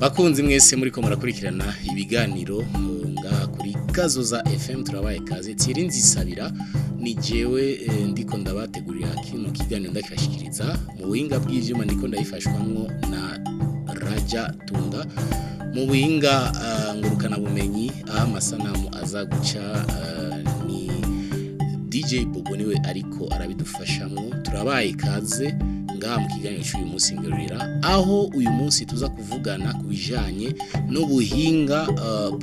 Bakunzi mwese muriko murakurikirana ibiganiro ngaha kuri Kazoza FM, turabaye kaze. Thierry Nzisabira ni jewe ndiko ndabategurira kino kiganiro, ndakibashikiriza mu buhinga bw'ivyuma ndiko ndabifashwamwo na Raja Tunga, mu buhinga ngurukana bumenyi aho amasanamu aza guca ni DJ Bobo, niwe ariko arabidufashamwo. Turabaye kaze ngaha mu kiganiro cy'uyu munsi Ngerurira, aho uyu munsi tuza kuvugana ku bijanye n'ubuhinga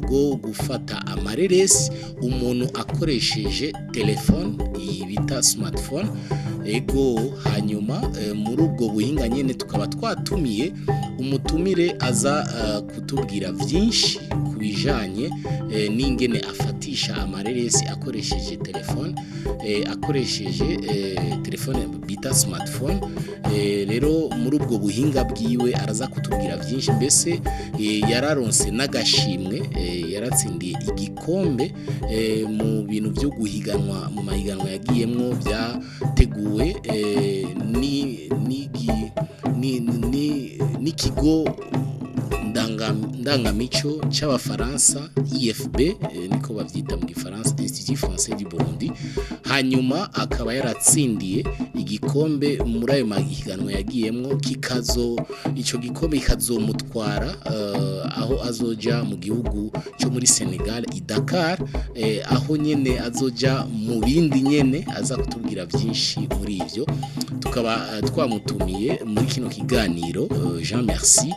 bwo gufata amareresi umuntu akoresheje telefone, iyi bita smartphone. Ego, hanyuma muri ubwo buhinga nyene tukaba twatumiye umutumire aza kutubwira vyinshi ku bijanye n'ingene afatisha amareresi akoresheje telefone, akoresheje telefone bita smartphone. Rero muri ubwo buhinga bwiwe araza kutubwira byinshi. Mbese yararonse n'agashimwe, yaratsindiye igikombe mu bintu byo guhiganwa, mu mahiganwa yagiyemwo byateguwe ni nigi- ni ni n'ikigo ndangamico c'Abafaransa, IFB, niko bavyita mu Gifaransa, Institut Français du Burundi. Hanyuma akaba yaratsindiye igikombe muri ayo mahiganwa yagiyemwo, kikazo ico gikombe kikazomutwara aho azoja mu gihugu cyo muri Senegal, i Dakar, aho nyene azoja mu bindi nyene aza kutubwira byinshi muri ivyo. Tukaba twamutumiye muri kino kiganiro Jean Merci,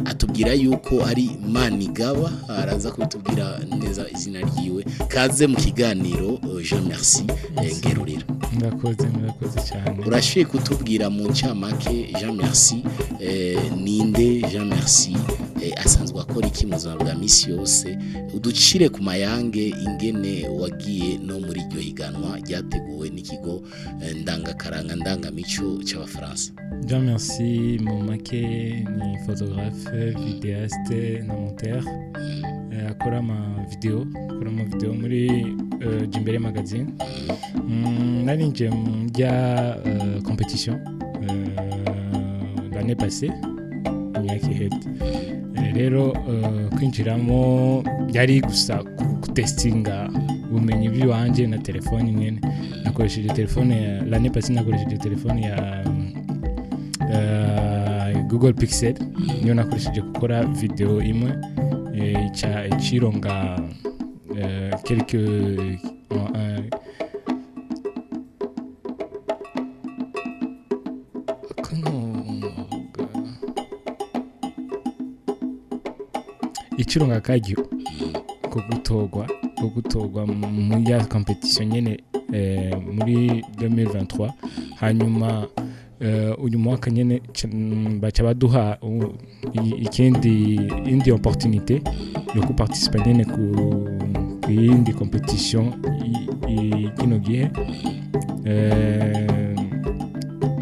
atubwira yuko ari Manigaba, araza kubitubwira neza izina ryiwe. Kaze mu kiganiro, Jean Merci Ngerurira. Murakoze, murakoze cyane. Urashoboye kutubwira mu ncamake, Jean Merci, ninde Jean Merci, asanzwe akora iki mu buzima bwa misi yose? Uducire ku mayange ingene wagiye no muri iryo higanwa ryateguwe n'ikigo ndangakaranga ndangamico c'Abafaransa. Jean Merci mu make ni photographe, vidéaste na monteur. Akora ama video muri Jimbere Magazine. Narinjiye mu rya compétition l'année passée, imyaka iheze. Rero kwinjiramo byari gusa gutestinga ubumenyi bw'iwanje na telefone nyene. Nakoresheje telefone ya l'année passée, nakoresheje telefone ya Google Pixel, niyo nakoresheje gukora video imwe, ica icironga quelque comment ikironga akaryo ko gutorwa muri ya compétition nyene muri 2023. Hanyuma uyu mwaka nyene baca baduha ikindi indi opportunité yo kuparticipa nyene ku yindi compétition kino gihe.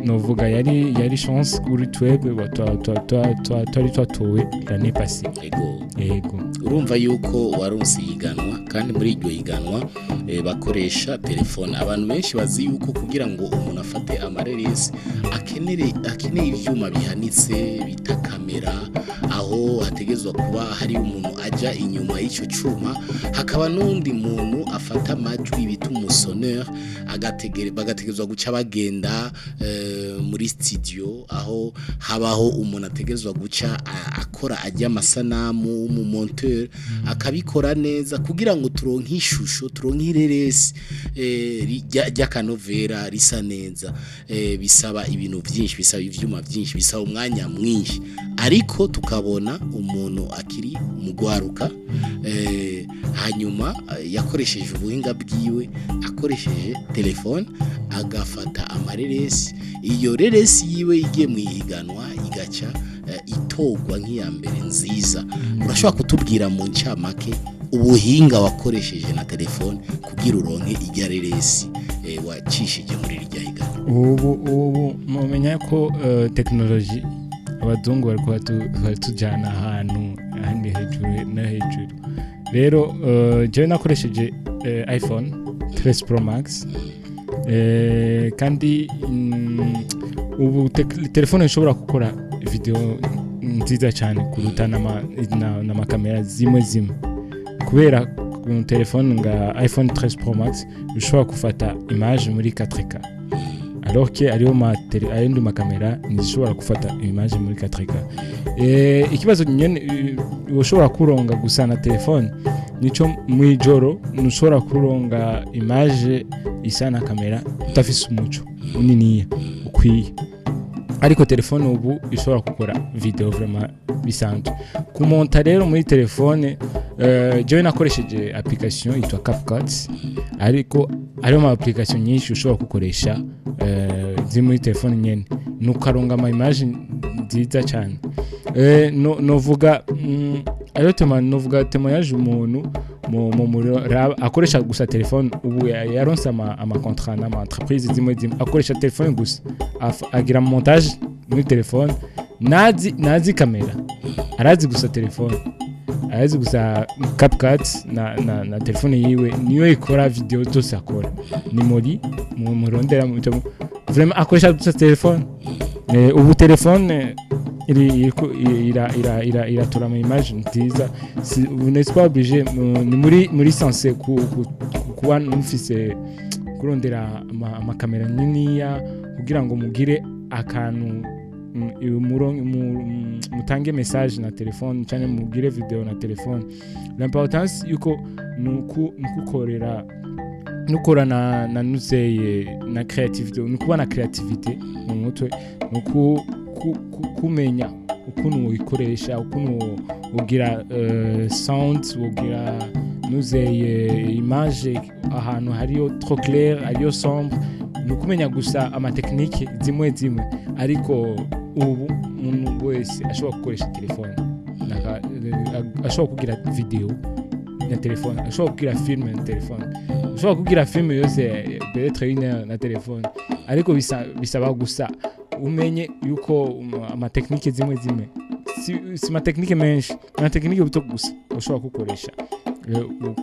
Novuga yari chance kuri twebwe twari twatowe l'année passée. Ego. Yego. Urumva yuko waronse ihiganwa, kandi muri iryo higanwa bakoresha telefone. Abantu benshi bazi yuko kugira ngo umuntu afate amareresi akeneye ivyuma bihanitse bita kamera, aho hategezwa kuba hari umuntu aja inyuma y'ico cuma, hakaba n'undi muntu afata amajwi bita umusoneur, agategere bagategezwa guca bagenda muri studio, aho habaho umuntu ategezwa guca akora ajya amasanamu, w'umumonteur, akabikora neza kugira ngo turonke ishusho, turonke ireresi ry'akanovera risa neza. Bisaba ibintu byinshi, bisaba ivyuma byinshi, bisaba umwanya mwinshi, ariko tukabona umuntu akiri mugwaruka, hanyuma yakoresheje ubuhinga bwiwe, akoresheje telefone, agafata amareresi. Iyo reresi yiwe igiye mu ihiganwa igaca itogwa nk'iya mbere nziza. Urashobora kutubwira mu ncamake ubuhinga wakoresheje na telefone kugira uronke irya reresi wacishije muri irya higanwa? Ubu mumenya ko technologie, abazungu bariko baratujana ahantu ahandi hejuru no hejuru. Rero jewe nakoresheje iPhone 13 Pro Max, kandi ubu telefone ishobora gukora video. nziza cyane kuruta n'amakamera zimwe zimwe, kubera ku telefone nga iPhone 13 Pro Max ushobora gufata image muri 4K, alors que ariyo ayandi makamera ntizishobora gufata image muri 4K. Ikibazo nyene ushobora kuronga gusa na telefone nico mwijoro ntushobora kuronga image isa na kamera udafise umuco muniniya ukwiye. Ariko telefone ubu ishobora gukora video vraiment bisanzwe. Kumonta rero muri telefone, jewe nakoresheje application yitwa CapCut, ariko hariho ama application nyinshi ushobora gukoresha ziri muri telefone nyene, nukaronga ama image nziza cyane. No novuga ayo tema, novuga témoignage umuntu akoresha gusa telefone ubu yaronse ama contrat n'ama entreprise zimwe zimwe, akoresha telefone gusa, agira montage muri telefone, nazi kamera, arazi gusa telefone, arazi gusa CapCut na telefone yiwe niyo ikora video zose akora. Ni muri mu murondera vraiment akoresha gusa telefone. Ubu telefone iri iriko ira ira ira iratora ama image nziza. Vous n'êtes pas obligé ni muri sense kuba mufise kurondera amakamera niniya kugira ngo mugire akantu mutange message na telefone cyangwa mugire video na telefone. L'importance yuko nukukorera nukora na nuzeye na creativity, nukuba na creativity mu mutwe, nuku kumenya ukuntu uyikoresha, ukuntu ugira sound, ugira nuzeye image ahantu hariyo trop clair, hariyo sombre, ni ukumenya gusa amatekinike zimwe zimwe. Ariko ubu umuntu wese ashobora gukoresha telefone, ashobora kugira video na telefone, ashobora kugira film na telefone, ashobora kugira film yose peut-être une heure na telefone. Ariko bisaba gusa umenye yuko amatekinike zimwe zimwe, si amatekinike menshi, amatekinike buto gusa ushobora gukoresha.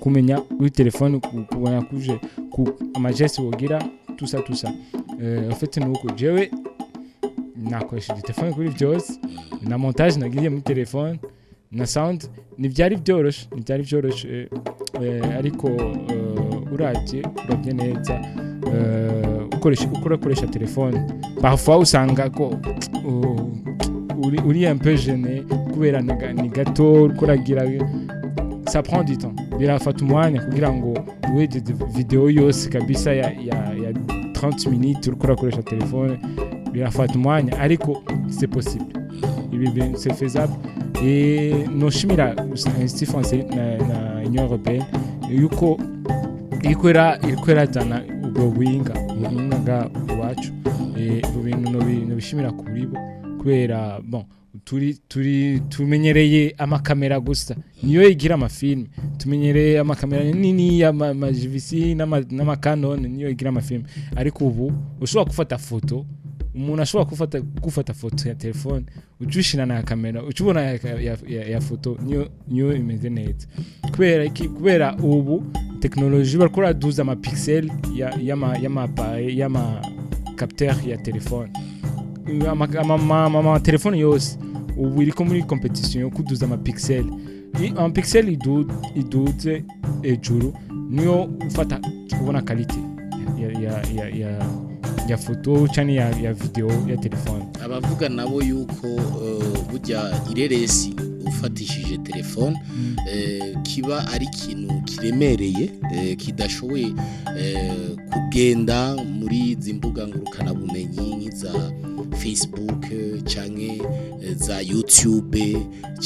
Kumenya kuri telefone kubona kuje ku amageste wogira, tout ça, tout ça. En fait nuko jewe nakoresheje telefone kuri byose, na montage nagiriye muri telefone na sound. Ntibyari byoroshe, ntibyari byoroshe, ariko uravye neza, ukoresha uko urakoresha telefone, parfois usanga ko uri un peu gêné kubera ni gato uriko uragira. Ça prend du temps, birafata umwanya kugira ngo uhejeje video yose kabisa ya 30 minutes uriko urakoresha telefone, birafata umwanya, ariko c'est possible, ibi bintu c'est faisable. Et noshimira gusa Institut Français na Union Européenne yuko iriko irazana ubwo buhinga nga iwacu. Ibyo bintu nobishimira kuri bo kubera bon turi tumenyereye amakamera gusa niyo igira amafilme, tumenyereye amakamera nini ama JVC n'ama Canon niyo igira amafilme. Ariko ubu ushobora gufata foto, umuntu ashobora gufata foto ya telefone ucushira na kamera, ucubona ya foto niyo imeze neza. Kubera iki? Kubera ubu technologie bariko baraduza ama pixel ya y'ama appareil, y'ama capteur ya telefone. Ama telefone yose ubu iriko muri competition yo kuduza ama pixel. Ama pixel iduze hejuru niyo ufata kubona qualité ya foto cyane ya video ya telefone. Abavuga nabo yuko burya ireresi ufatishije telefone kiba ari ikintu kiremereye, kidashoboye kugenda muri izi mbuga ngurukanabumenyi nk'iza Facebook canke za YouTube,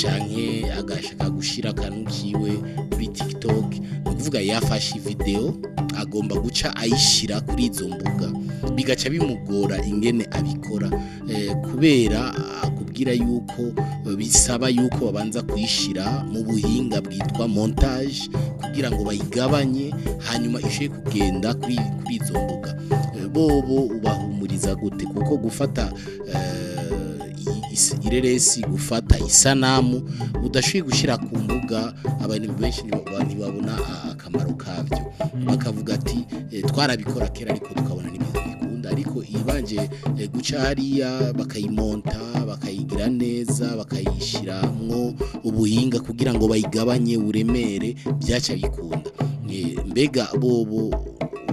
canke agashaka gushira akantu kiwe kuri TikTok. Ni ukuvuga yafashe video agomba guca ayishira kuri izo mbuga, bigaca bimugora ingene abikora, kubera akubwira yuko bisaba yuko babanza kuyishira mu buhinga bwitwa montage kugira ngo bayigabanye, hanyuma ishe kugenda kuri izo mbuga. Bobo ubahumuriza gute? Kuko gufata ireresi, gufata isanamu udashoboye gushyira ku mbuga, abantu benshi ntibabona akamaro kabyo, bakavuga ati twarabikora kera ariko tukabona n'ibintu bikunda, ariko ibanje guca hariya bakayimonta bakayigira. bakayigira neza, bakayishiramwo ubuhinga kugira ngo bayigabanye uburemere, byaca bikunda. Mbega bobo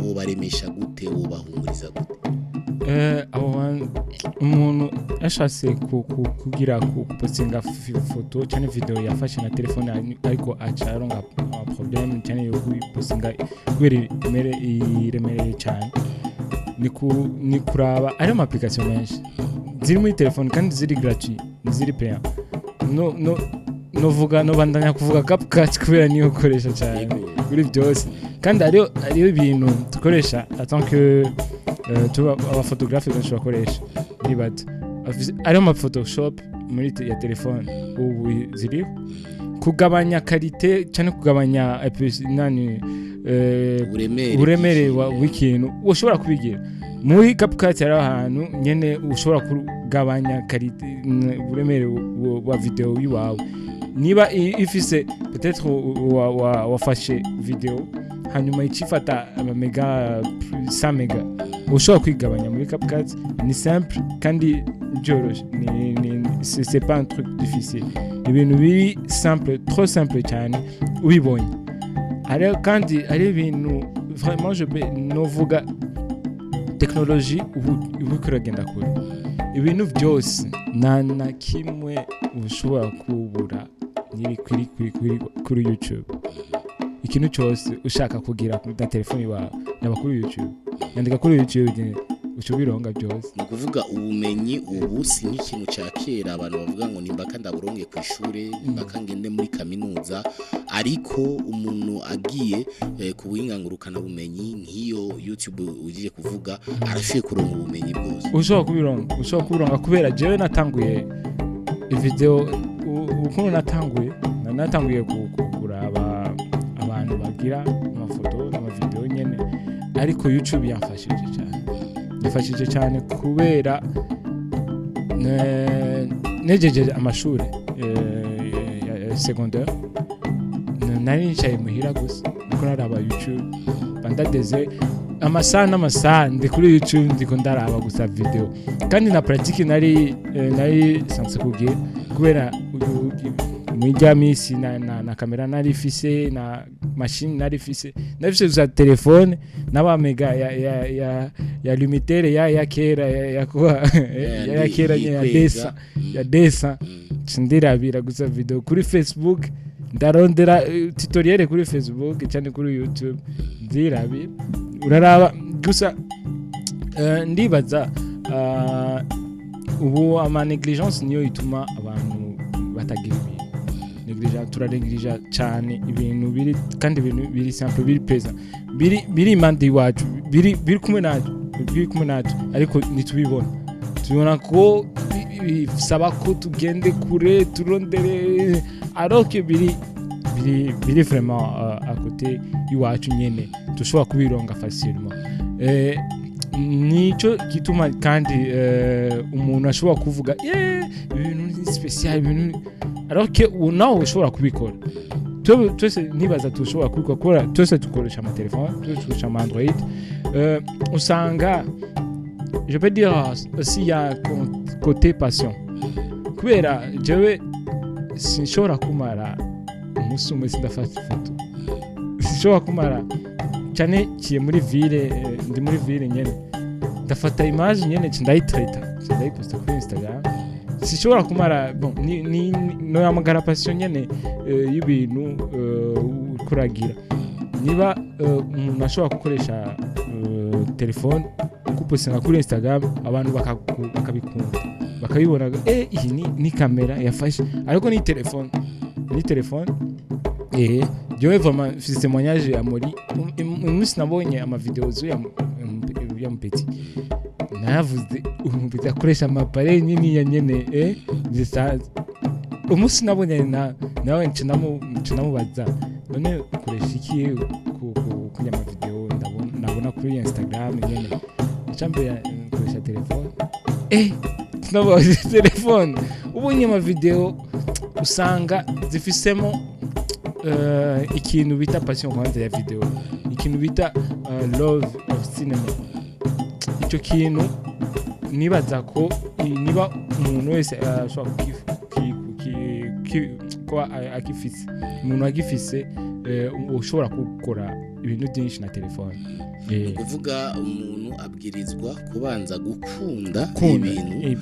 wobaremesha gute, wobahumuriza gute? Abo umuntu yashatse kugira gupostinga foto cyangwa video yafashe na telefone, ariko aca aronka problème cyane yo kuyipostinga kubera iremereye cyane, ni kuraba ari ama application menshi ziri muri telefone kandi ziri gratuit, ziri payant. No novuga, no bandanya kuvuga CapCut kubera niyo ukoresha cyane kuri byose, kandi hariho ibintu dukoresha en tant que tuba abaphotographe benshi bakoresha nibaza hariho ama Photoshop muri ya telefone ubu ziriho kugabanya qualité cyane, kugabanya nani, uburemere uburemere w'ikintu ushobora kubigira muri CapCut. Hari ahantu nyene ushobora kugabanya qualité, uburemere wa video yiwawe. Niba ifise peut-être wafashe video hanyuma icifata amamega 100 mega, ushobora kwigabanya muri CapCut. Ni simple kandi byoroshe, ni c'est pas un truc difficile, ibintu biri simple, trop simple cyane ubibonye. Hariho kandi hari ibintu vraiment je peux novuga technologie ubu iriko iragenda kure. Ibintu byose, nta na kimwe ushobora kubura nyiri kuri YouTube. Ikintu cyose ushaka kugira na telefone iwawe, yaba kuri YouTube, yandika kuri YouTube nyine, uca ubironga byose. Ni ukuvuga ubumenyi ubu si nk'ikintu cya kera abantu bavuga ngo nimbaka ndaburonge ku ishure, nimbaka ngende muri kaminuza, ariko umuntu agiye ku buhinga ngurukanabumenyi nk'iyo YouTube ugiye kuvuga, arashoboye kuronka ubumenyi bwose. Ushobora kubironga kubera jewe natanguye video ukuntu natanguye natanguye kuraba abantu bagira amafoto n'amavideo nyene, ariko YouTube yamfashije cyane, yamfashije cyane kubera nejeje amashuri ya secondaire, nari nicaye muhira gusa ndiko naraba YouTube, bandadeze amasaha n'amasaha ndi kuri YouTube, ndiko ndaraba gusa video. Kandi na pratique nari sanse kugira kubera mwirya misi na kamera nari ifise, na machine nari ifise gusa telefone n'aba mega ya Lumitel ya kera ya kuba ya kera nyene ya yikwega. desa ya desa. Ndirabira gusa video kuri Facebook, ndarondera tutoriel kuri Facebook cyane kuri YouTube, ndirabira, uraraba gusa. Ndibaza ubu ama négligence niyo ituma abantu batagira ibintu. Négligence, turanégligea cyane ibintu biri, kandi ibintu biri simple, biri peza, biri impande iwacu, biri kumwe natwe, biri kumwe natwe, ariko ntitubibona. Tubibona ko bisaba ko tugende kure turondere, alors que biri vraiment à côté iwacu nyene, dushobora kubironga facilement. Nico gituma kandi umuntu ashobora kuvuga ibintu ni spécial, ibintu alors que nawe ushobora kubikora. Twese ntibaza tushobora kubikora kubera twese dukoresha amatelefone, twese dukoresha ama Android. Usanga je peux dire aussi il y a un côté passion, kubera jewe sinshobora kumara umunsi umwe sindafata ifoto, sinshobora kumara cyane kiye muri ville, ndi muri ville nyene ndafata image nyene nca ndayitraita, nca ndayiposta kuri Instagram. Sinshobora kumara, bon, ni noyamagara passion nyene y'ibintu kuragira. Niba umuntu ashobora gukoresha telefone kupostinga kuri Instagram, abantu bakabikunda, bakabibona, iyi ni kamera yafashe ariko ni telefone, ni telefone. Jewe vraiment mfise témoignage ya muri umunsi nabonye ama video ya mupeti, naravuze umupeti akoresha amapare nini ya nyene zisanzwe. Umunsi nabonye na nawe nca ndamubaza: "None ukoresha iki ku ama video ndabona nabona kuri Instagram nyene?" Nca mbere nkoresha telefone. Sinabaza telefone. Ubonye ama video usanga zifisemo ikintu bita passion kwanza ya video, ikintu bita love of cinema. Icyo kintu Nibaza ko niba umuntu wese ashobora kuba agifise, umuntu agifise, ushobora gukora ibintu byinshi na telefone. Ni ukuvuga umuntu abwirizwa kubanza gukunda Gukunda ibintu,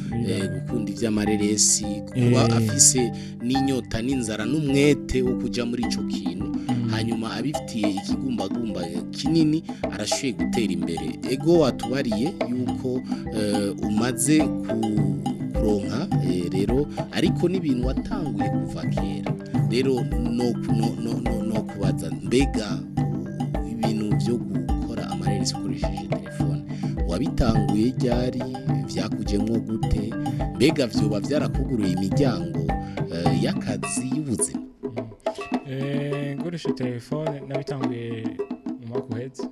gukunda iby'amareresi, kuba afise n'inyota n'inzara n'umwete wo kuja muri ico kintu, hanyuma abifitiye ikigumbagumba kinini arashoboye gutera imbere. Ego, watubariye yuko umaze kuronka rero, ariko n'ibintu watanguye kuva kera. Rero no kubaza, mbega ibintu byo gukora amareresi ukoresheje telefone wabitanguye ryari? Vyakujemwo gute? Mbega vyoba vyarakuguruye imiryango y'akazi, y'ubuzima? Nkoresha telefone nabitanguye mu mwaka uheze,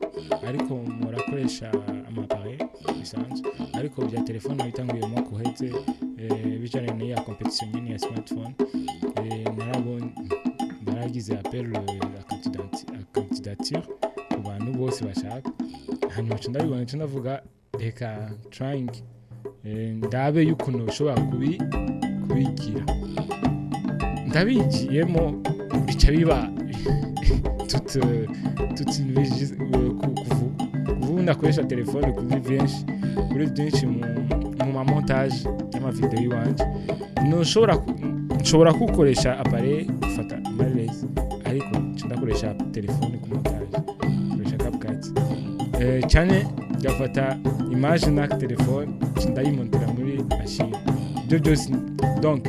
ariko murakoresha ama appareil bisanzwe, ariko bya telefone nabitanguye mu mwaka uheze, bijanye n'iya compétition nyene ya smartphone. Narabonye baragize appel à candidature ku bantu bose bashaka, hanyuma nca ndabibona, nca ndavuga reka trying, ndabe y'ukuntu ushobora kubigira. Ndabigiyemo, bica biba toute une vie. Kuva ubu ndakoresha telefone kuri byinshi mu ma montage y'ama vidéo y'iwanje. Ntushobora nshobora kukoresha appareil gufata amareresi, ariko nca ndakoresha telefone ku montage, nkoresha CapCut, cyane ngafata image na telefone, nca ndayimontera muri machine, ibyo byose. Donc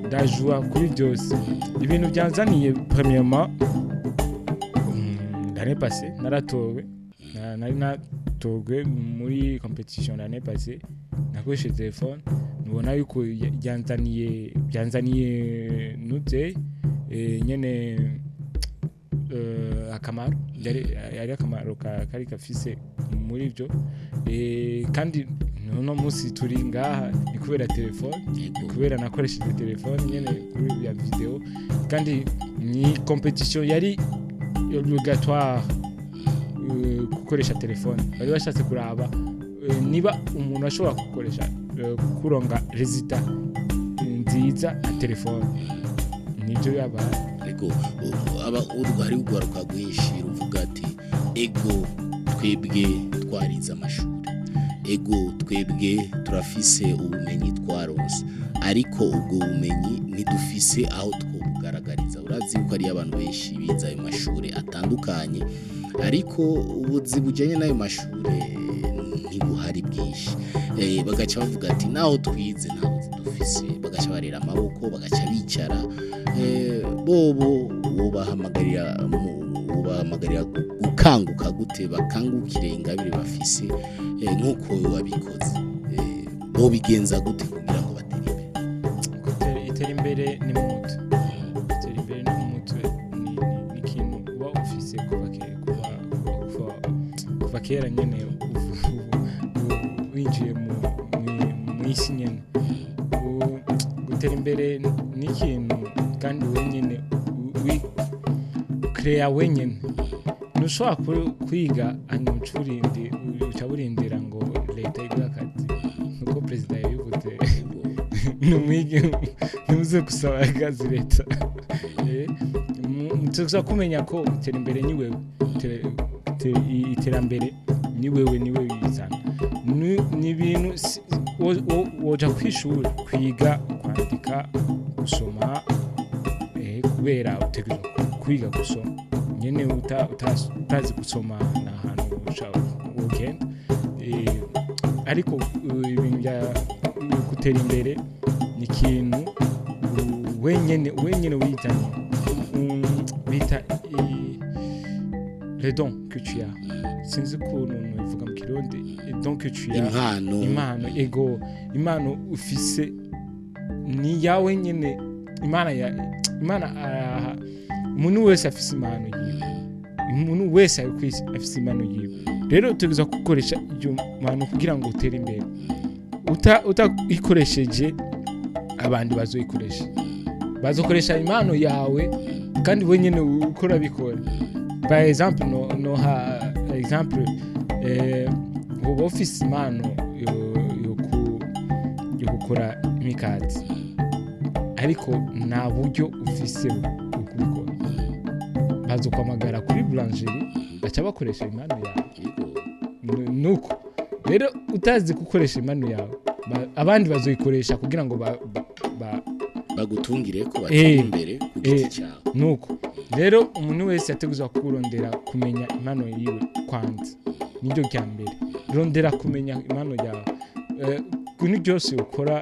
ndajua kuri byose. Ibintu byanzaniye, premièrement, l'année passée naratowe. Nari natowe muri compétition l'année passée, nakoresheje telefone. Nubona yuko byanzaniye nuze nyene akamaro, yari akamaro kari gafise muri byo. Kandi uno munsi turi ngaha ni kubera telefone, kubera nakoresheje telefone nyene kuri ya vidéo. Kandi ni compétition yari obligatoire gukoresha telefone. Bari bashatse kuraba niba umuntu ashobora gukoresha, kuronga résultat nziza na telefone. Nibyo yabaye. Ego, aba hari urwaruka rwinshi ruvuga ati: "Ego, twebwe twarize amashuri, ego, twebwe turafise ubumenyi twaronse, ariko ubwo bumenyi ntidufise aho twobugaragariza." Urazi yuko ari abantu benshi bize ayo mashuri atandukanye, ariko ubuzi bujyanye n'ayo mashuri ntibuhari bwinshi. Bagaca bavuga ati: "Naho twize nta buzi dufise." Bagaca barera amaboko, bagaca bicara. Bobo wobahamagarira gukanguka gute, bakangukire ingabire bafise, nk'uko wabikoze? Bobigenza gute kugira ngo batere imbere? Itera imbere ni mu mutwe, itera imbere ni mu mutwe, ni ikintu uba ufise kuva kera, kuva kera nyene, winjiye mu isi nyene. Gutera imbere ni ikintu kandi wenyene creya wenyene. Ntushobora kwiga hanyuma uca urindira ngo leta iguhe akazi, nkuko perezida yabivuze: "Numwige, ntimuze gusaba akazi leta." Tuza kumenya ko gutera imbere ni wewe. Iterambere ni wewe, ni wewe wizana. Ni ibintu woja kwishuri kwiga kwandika, gusoma, kubera utegerezwa kwiga gusoma nyene. Utazi gusoma ni ahantu wogenda. Ariko ibintu bya gutera imbere ni ikintu wenyene wizanye. Bita le don que tu as, sinzi ukuntu bivuga mu Kirundi, le don que tu as. Impano. Impano, ego, impano ufise ni yawe nyene. Imana ya Imana, umuntu wese afise impano yiwe, umuntu wese ari ku isi afise impano yiwe. Rero utegerezwa gukoresha iyo mpano kugira ngo utere imbere. Utayikoresheje, abandi bazoyikoresha, bazokoresha impano yawe kandi we nyene uko urabikora. Par exemple, noha exemple, uba ufise impano yo Ukora imikati, ariko nta buryo ufise bwo kubikora, bazokwamagara kuri boulangerie, baca bakoresha impano yawe. Nuko rero utazi gukoresha impano yawe, abandi bazoyikoresha kugira ngo bagutungire ko batere imbere ku giti cyawe. Nuko rero umuntu wese yateguza kurondera kumenya impano yiwe kwanza, niryo rya mbere. Rondera kumenya impano yawe. Ibintu byose ukora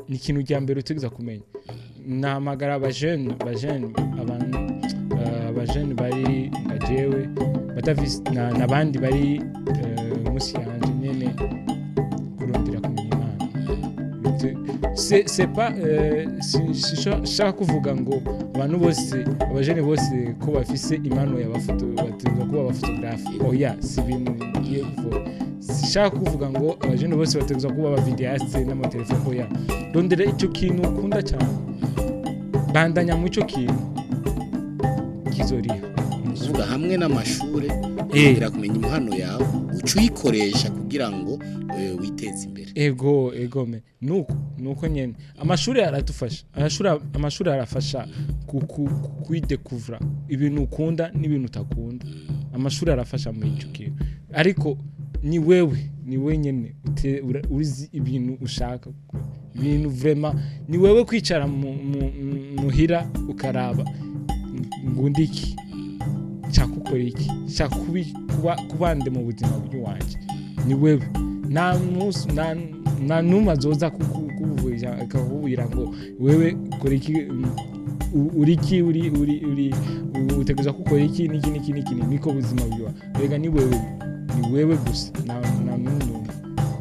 ni ikintu rya mbere uteguza kumenya. Nahamagara abajene, bajene, abantu, abajene bari nka jewe, batafise n'abandi bari munsi yanje nyene, kurondera kumenya impano. C'est pas si shaka kuvuga ngo abantu bose, abajene bose ko bafise impano y'abafoto bategerezwa kuba abaphotographe. Oya, si ibintu ngiye kuvuga. Sishaka kuvuga ngo abajene bose bategerezwa kuba abavidéastes n'amatelefone. Oya, rondera icyo kintu ukunda cyane, bandanya mu cyo kintu, kizoriha. Kuvuga hamwe n'amashure, kugira kumenya impano yawe, uca uyikoresha kugira ngo witeze imbere. Ego, egome, nuko nyene amashuri aradufasha. Amashuri arafasha kwidekuvura ibintu ukunda n'ibintu utakunda. Amashuri arafasha muri icyo kintu, ariko ni wewe, ni we nyene uzi ibintu ushaka, ibintu vraiment ni wewe kwicara muhira ukaraba ngundi iki, nshaka gukora iki, nshaka kubande mu buzima bw'iwanje. Ni wewe, nta munsi, nta n'umwe azoza kukuvugira, akakubwira ngo wewe kora iki, uri iki, uri utegerezwa gukora iki n'iki n'iki n'iki, niko buzima bwiwa. Rega ni wewe, ni wewe gusa, nta n'undi,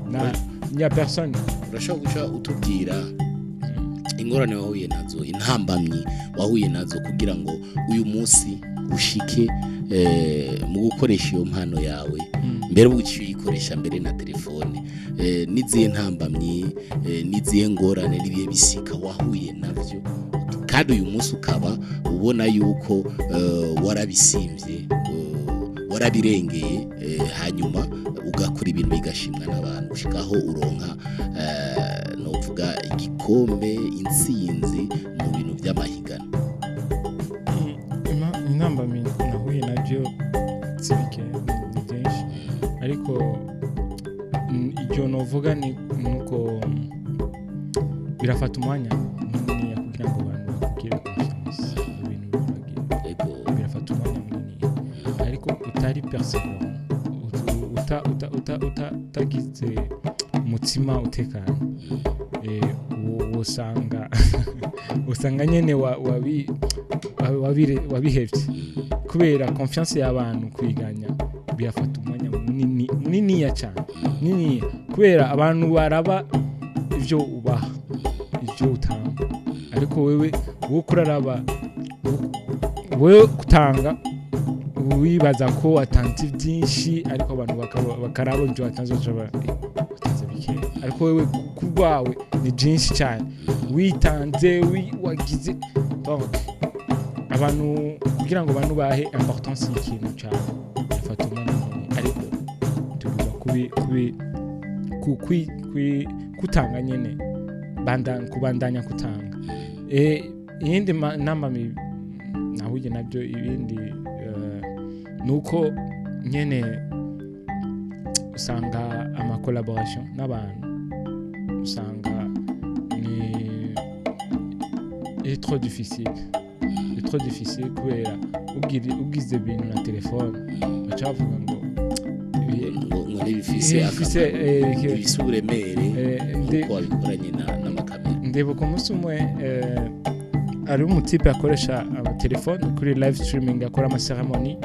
nta nya personne. Urashobora guca utubwira ingorane wahuye nazo, intambamyi wahuye nazo, kugira ngo uyu munsi ushike mu gukoresha iyo mpano yawe, mbere uciye uyikoresha mbere na telefone? N'izihe ntambamyi, n'izihe ngorane, n'ibihe bisika wahuye navyo, kandi uyu munsi ukaba ubona yuko warabisimbye, warabirengeye, hanyuma ugakora ibintu bigashimwa n'abantu, gushikaho uronka, novuga igikombe, intsinzi mu bintu by'amahiganwa? Intambamyi nahuye nabyo si bike, ni byinshi, ariko icyo novuga ni nuko birafata umwanya munini kugira ngo abantu bakugire confiance mu bintu uragira. Birafata umwanya munini, ariko utari persévérant, utagize umutima utekanye, usanga nyene wabihevye, kubera confiance y'abantu kwiganya birafata umwanya munini, muniniya cyane, muniniya, kubera abantu baraba ivyo ubaha, ivyo utanga, ariko wewe wowe kuraraba wewe utanga, wibaza ko watanze byinshi, ariko abantu bakaraba ibyo watanze, baca watanze bikeya, ariko wewe ku rwawe ni byinshi cyane witanze, wagize. Donc abantu, kugira ngo abantu bahe importance y'ikintu cyawe, bafata umwanya munini, ariko tugomba kubi kubi ku- kwi- kwi- kutanga nyene, kubandanya kutanga. Iyindi ntambamyi nahuye nabyo, ibindi, nuko nyene usanga ama collaboration n'abantu, usanga ni est trop difficile, est trop difficile, kubera ugize ibintu na telefone baca bavuga ngo ngo ntibifise ntibifise, akamaro, ntibifise uburemere nk'uko wabikoranye n'amakamera. Ndibuka umunsi umwe, ari umutipe akoresha amatelefone kuri live streaming, akora amaseremoni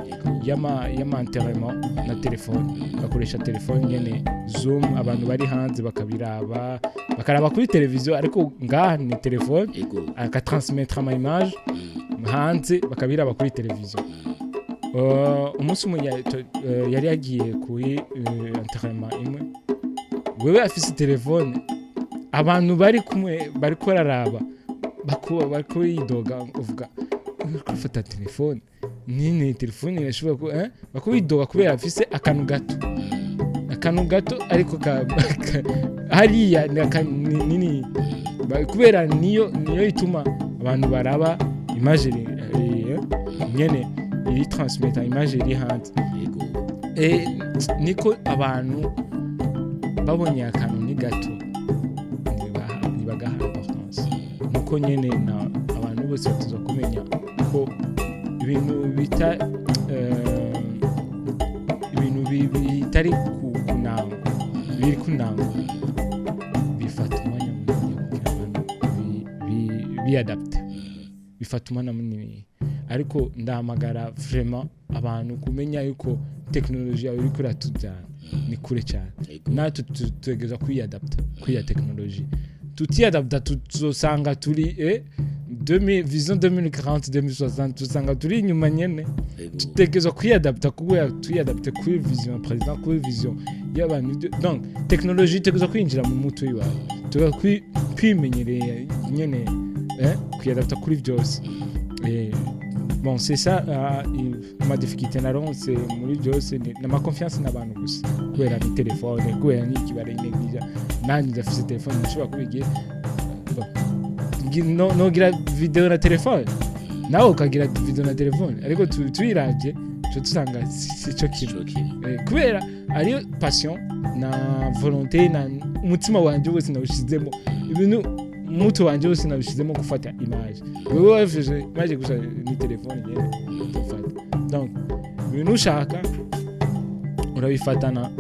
y'ama enterrement na telefone, bakoresha telefone nyene, Zoom, abantu bari hanze bakabiraba, bakaraba kuri televiziyo, ariko ngaha ni telefone, akatransmettre ama image hanze, bakabiraba kuri televiziyo. Umunsi umwe yari yagiye kuri enterrement imwe, wewe afise telefone, abantu bari kumwe bariko bararaba, bariko bidoga, uvuga gufata telefone nini, telefone irashobora ku bako bidoga kubera afise akantu gato. Akantu gato ariko hariya ni nini. Kubera niyo ituma abantu baraba image nyene iri transmettre image iri hanze. Niko abantu babonye akantu ni gato, ntibagaha importance. Nuko nyene na abantu bose batuza kumenya ko ibintu bita ibintu bitari ku ntango, biri ku ntango, bifata umwanya munini kugira abantu biyadapte, bifata umwanya munini. Ariko ndahamagara vraiment abantu kumenya yuko tekinoloji yawe iriko iratujyana ni kure cyane. Natwe tutegereza kwiyadapta kuri ya tekinoloji. Tutiyadapta, tuzosanga turi 2000, vision 2040, 2060, tuzosanga turi inyuma nyene. Tutegerezwa kwiyadapta, kubera twiyadapte kuri vision ya président, kuri vision y'abantu. Donc tekinoloji itegerezwa kwinjira mu mutwe wawe, tuba kwimenyereye nyene, kwiyadapta kuri byose. Bon, c'est ça ma difficulté naronse muri byose ni ma confiance n'abantu gusa, kubera ni telefone, kubera n'iki barayineglige. Nanjye ndafise telefone, ndashobora kubigira. Bon, nogira video na telefone, nawe ukagira video na telefone, ariko tuyiravye tuca dusanga si cyo kimwe. Ico kimwe. Kubera ariyo passion na volonté na umutima wanje wose nawushizemo, ibintu umutwe wanje wose nawushizemo gufata image. Wewe wafashe image gusa ni telefone nyene ufata. Donc ibintu ushaka urabifatana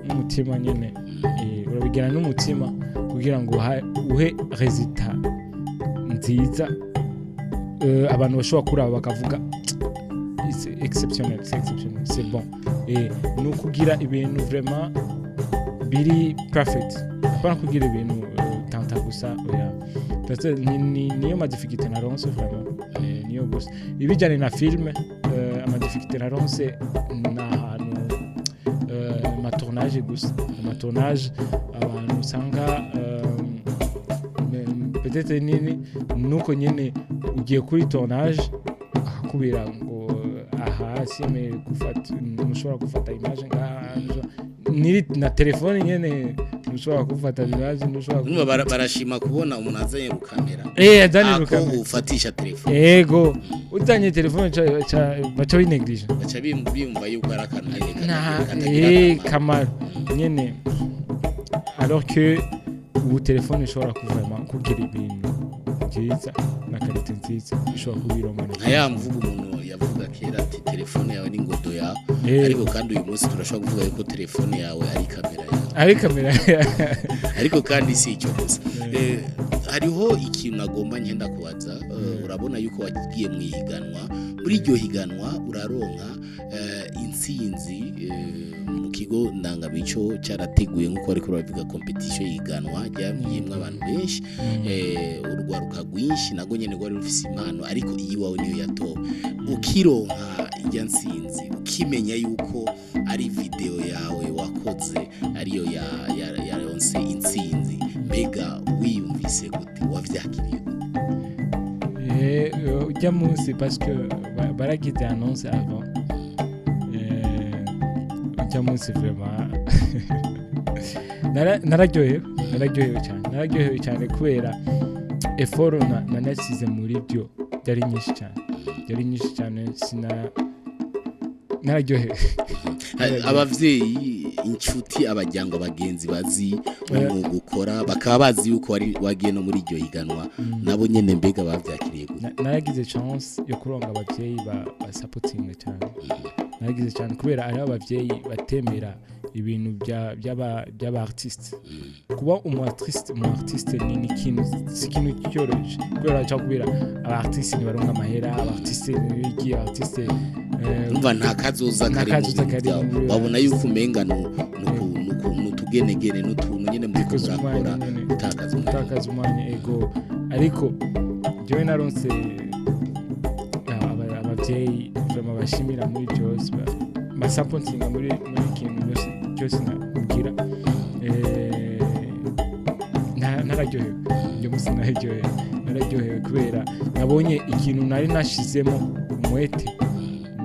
n'umutima nyene, urabigira n'umutima kugira ngo uhe résultat nziza, abantu bashobora kuraba bakavuga: "C'est exceptionnel, c'est exceptionnel, c'est bon." Et ni ukugira ibintu vraiment biri perfect, apana kugira ibintu tanta gusa, oya. Parce niyo ma difficulté naronse vraiment, niyo gusa. Ibijyanye na film, ama difficulté naronse ni ahantu ma tournage gusa, ama tournage abantu usanga peut-être nini nuko nyene ugiye kuri tournage akakubwira ngo aha siyemerewe gufata, ntushobora gufata image ngaha, niri na telefone nyene ntushobora gufata image, ntushobora. Urumva barashima kubona umuntu azanye rukamera azanye ako rukamera. Ufatisha telefone. Ego, uzanye telefone baca bineglige. Baca biyumva yuko ari akantu nyene na katagira akamaro. Kamaro nyene, alors que ubu telefone ishobora kuvama kugira ibintu byiza na qualité nziza, ishobora kubironka. Nka ya mvugo umuntu yavuga kera ati: "Telefone yawe ni ngodo yawe." Ariko kandi uyu munsi turashobora kuvuga yuko telefone yawe ari kamera yawe. Ari kamera. Ariko kandi si icyo gusa. Hariho ikintu agomba ngenda kubaza. Urabona yuko wagiye mu ihiganwa, muri iryo higanwa uraronka intsinzi. Mu kigo ndangamico cyarateguye, nk'uko ariko barabivuga, compétition y'ihiganwa ryagiyemwo abantu benshi, urwaruka rwinshi nago nyene rwari rufise impano, ariko iyiwawe niyo yatowe. Ukironka ijya ntsinzi, ukimenya yuko ari video yawe wakoze ariyo yaronse intsinzi, mbega wiyumvise gute? Wavyakiriye gute? Ujya munsi, parce que baragize annonce avant, ujya munsi vraiment nararyohewe, nararyohewe cyane, nararyohewe cyane kubera effort nanasize muri byo byari nyinshi cyane, byari nyinshi cyane. Sina nararyohewe. Abavyeyi, inshuti, abajyango, abagenzi bazi umwuga ukora, bakaba bazi yuko wari wagiye no muri iryo higanwa, nabo nyene mbega bavyakiriye gute? Naragize chance yo kuronga abavyeyi basapotinga cyane. Naragize cyane kubera hariho abavyeyi batemera ibintu by'aba artiste. Kuba umu artiste ni ikintu, si ikintu cyoroshye, kubera baca kubera aba artiste ntibaronka amahera, aba artiste n'ibiki, aba artiste Umva, nta kazoza nta kari mu kazoza bintu kari byawe. Babona yuko umenga nutugenegene n'utuntu nyene muriko Gutakaza umwanya murakora, nyene. gutakaza umwanya. Gutakaza umwanya, ego. Ariko njyewe naronse abavyeyi vraiment bashimira muri byose, basapotinga muri kintu byose byose nabwira. Nararyohewe ibyo munsi, nararyohewe, nararyohewe kubera nabonye ikintu nari nashizemo umwete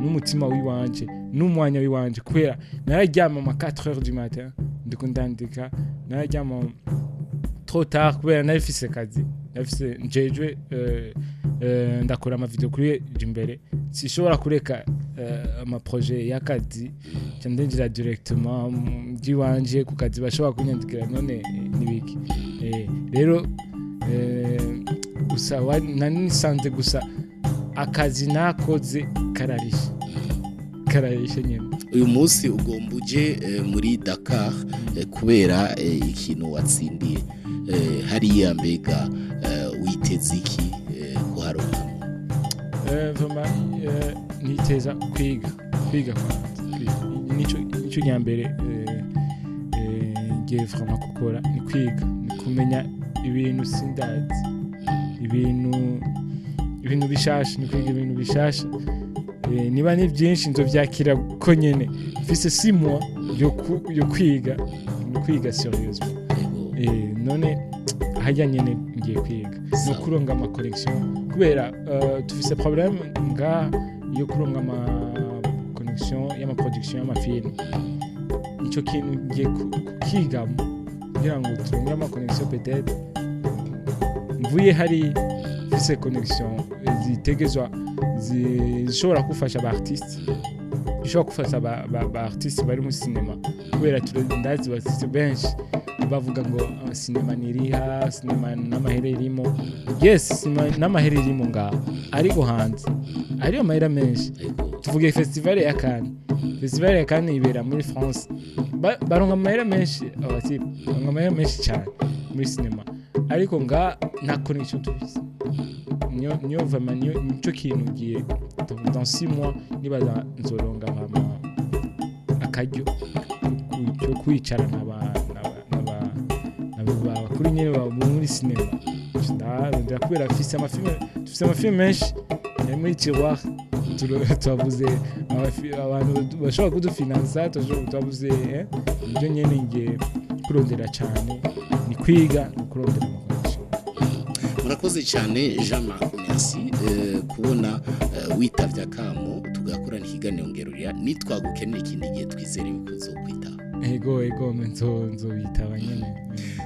n'umutima w'iwanje. N'umwanya w'iwanje, kubera nararyama ama 4 heures du matin ndiko ndandika, nararyama trop tard kubera nari mfise kazi, nafise njejwe ndakora ama vidéo kuri imbere, sishobora kureka ama projet y'akazi ca ndinjira directement by'iwanje ku kazi, bashobora kunyandikira none nibiki. Rero gusa nari nisanze gusa akazi nakoze kararishe, kararishe nyene. Uyu munsi ugomba uje muri Dakar kubera ikintu watsindiye hariya. Mbega witeze iki kuharonka? Vraiment niteza kwiga, kwiga kwanza, kwiga. Nico nyambere ngiye vraiment gukora ni kwiga, ni kumenya ibintu sindazi, ibintu bishasha, ni kwiga ibintu bishasha. Niba ni byinshi nzovyakira ko nyene mfise 6 mois yo kwiga, ni kwiga sérieusement. None hajya nyene ngiye kwiga no kuronga ama connexion, kubera tufise problème nga yo kuronga ama connexion y'ama production y'ama film. Ico kintu ngiye kukigamo kugira ngo turonge ama connexion. Peut-être mvuye hari mfise connexion zitegezwa zishobora gufasha aba artiste, zishobora gufasha ba artiste bari muri cinéma, kubera ndazi ba artiste benshi bavuga ngo "Ah, cinéma niriha, cinéma n'amahera irimo." Yes, cinéma n'amahera irimo ngaho, ariko hanze ariyo mahera menshi. Tuvuge festival ya Cannes, festival ya Cannes ibera muri France. Baronka amahera menshi, abatipe baronka amahera menshi cyane muri cinéma, ariko nga nta connexion tufise. Niyo vraiment niyo nico kintu ngiye dans 6 mois nibaza nzoronga vraiment akaryo cyo kwicara n'aba bakuru nyene ba muri cinéma, ndarondera kubera afise ama film, dufise ama film menshi ari muri tiroir. Twabuze abantu bashobora kudufinansa, twabuze ibyo nyene. Ngiye kurondera cyane, ni kwiga, ni kurondera ama connexion. Murakoze cyane, Jean Marc Merci, kubona witavye akamo tugakorana ikiganiro ngerurira. Nitwagukenera ikindi gihe, twizere yuko uzokwitaba. Ego, nzobitaba nyene.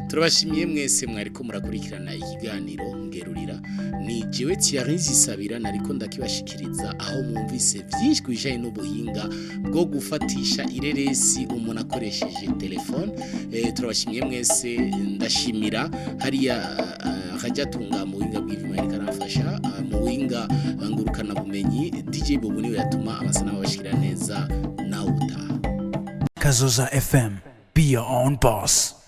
Turabashimiye mwese mwariko murakurikirana ikiganiro ngerurira. Ni jewe Thierry Zisabira nariko ndakibashikiriza, aho mwumvise byinshi ku bijanye n'ubuhinga bwo gufatisha ireresi umuntu akoresheje telefone. Turabashimiye mwese. Ndashimira hariya Hajatunga mu buhinga bw'ivyuma yariko aramfasha, mu buhinga ngurukana bumenyi DJ Bobo niwe yatuma amasanamu abashikira neza. Nawe utaha. Kazoza FM. Be your own boss.